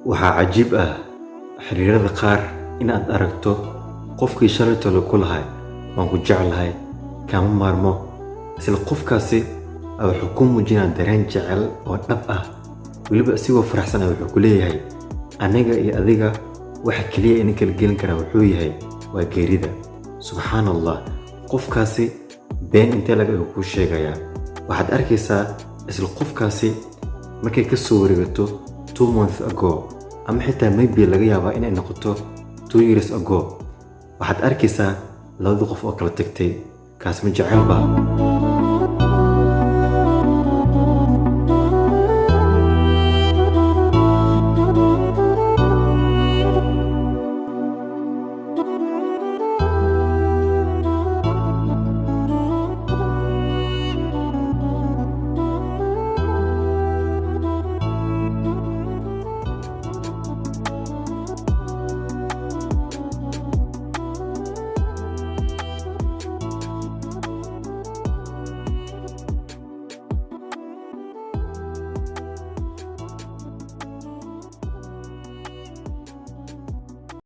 Waxaa cajiib ah xiriirada qaar inaad aragto qofkii shalaytole ku lahay "Waan ku jeclahay, kaama maarmo." Isla qofkaasi wuxuu ku muujinaa dareen jecel oo dhab ah, weliba isigoo faraxsan wuxuu ku leeyahay, "Aniga iyo adiga waxa keliya ina kala gelin karaa wuxuu yahay waa geerida." Subxaan Allah, qofkaasi been intee laga ayuu kuu sheegayaa? Waxaad arkaysaa isla qofkaasi markay ka soo wareegato 2 months ago, ama xitaa maybe laga yaabaa inay noqoto 2 years ago, waxaad arkaysaa labada qof oo kala tagtay. Kaas ma jecelba?